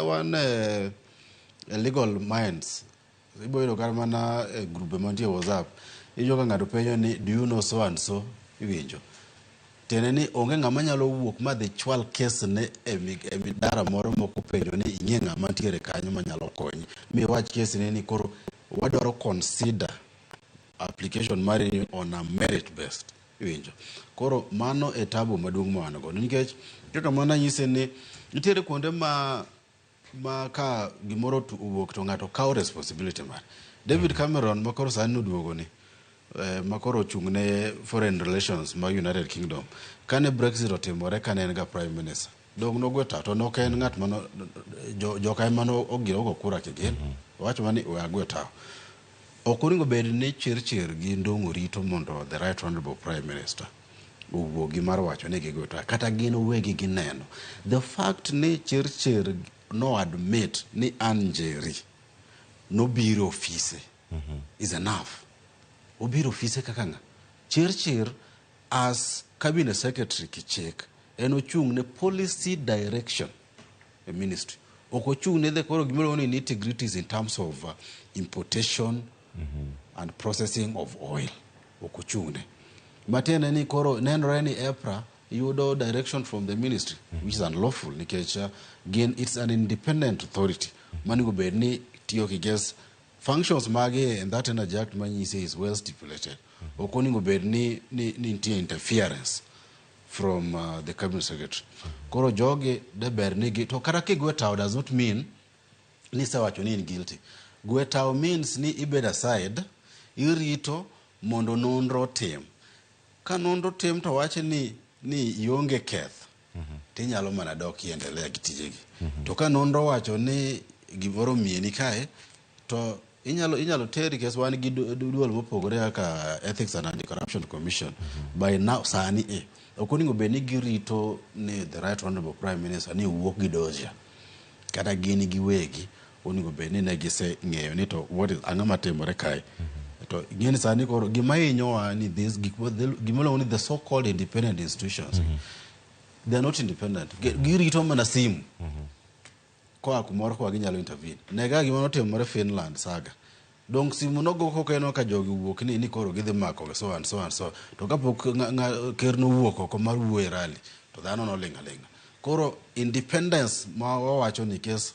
wan e legal minds, ibo yudo kata mana e grube mantie e WhatsApp, iwinjo ka ng'ato penjo ni, "Do you know so and so?" Iwinjo tiende ni onge ng'ama nyalo wuok ma dhi chwal kes ne e midara moro mok openjo ni ing'e ng'ama ntiere kanyo manyalo konyi miwach kes ne ni koro wadwaro consider application mari ni on a merit based. Iwinjo koro mano e tabu maduong' ma wan godo, nikech kaka mana nyise ni nitiere kuonde ma ka gimoro owuok to ng'ato kawo responsibility mare. David Cameron, ma koro sani oduogo ni ma koro ochung' ne foreign relations ma United Kingdom, kane Brexit otimore, kane en ga prime minister, dong nogwe ta to nok en ng'at mano joka ema no ogiro go kura kigin owacho mani we agwe tawo. Ok onego bed ni Chirchir gi Ndong'o rito mondo the right honorable prime minister owuogi mar wacho ni gigwe tawo, kata gin owegi gineno the fact ni Chirchir no admit ni Ann Njeri nobiro ofise is enough. Obiro ofise kaka ng'a? Chirchir as cabinet secretary kichik en ochung' ne policy direction e ministry, ok ochung' ne the koro gimiluongo ni nitty-gritties in terms of importation and processing of oil. Ok ochung' ne matiende ni koro nenore ni EPRA yudo direction from the ministry, which is unlawful, nikech gin it's an independent authority manego bed ni tiyo kiges functions mage, and that Energy Act manyise is well stipulated. Ok onego bed ni nitie interference from the cabinet secretary. Koro jogi de ber ni gi to kata kigwe tawo does not mean ni sewacho ni in guilty. Gwe tawo means ni ibed aside, irito mondo nonro otim. Ka nonro tim to wach ni ionge keth, tinyalo mana dok iendelea gi tijegi. To ka nonro owacho ni gimoro omieni kae, to inyalo teri kes. Wan gi duol mopogore kaka Ethics and Anti-Corruption Commission. By now sani e ok onego bed ni girito ni the right honorable prime minister ni wuok gi dosia, kata gin giwegi onego bed ni ne giseng'eyo ni to what is ang'o matimore kae. To ing'eni sani koro gima hinyowa ni this gik gimiluongo ni the so called independent institutions, they are not independent. Girito mana simu koa kumoro koa ginyalo intervene. Ne ga gima notimore Finland saga, dong simu nogo kokeno ka jogi wuok ni koro gidhi mako so and so and so, to kapok ker nowuok oko mar wuoyo e rally to dhano noling' aling'a. Koro independence ma wawacho ni kes.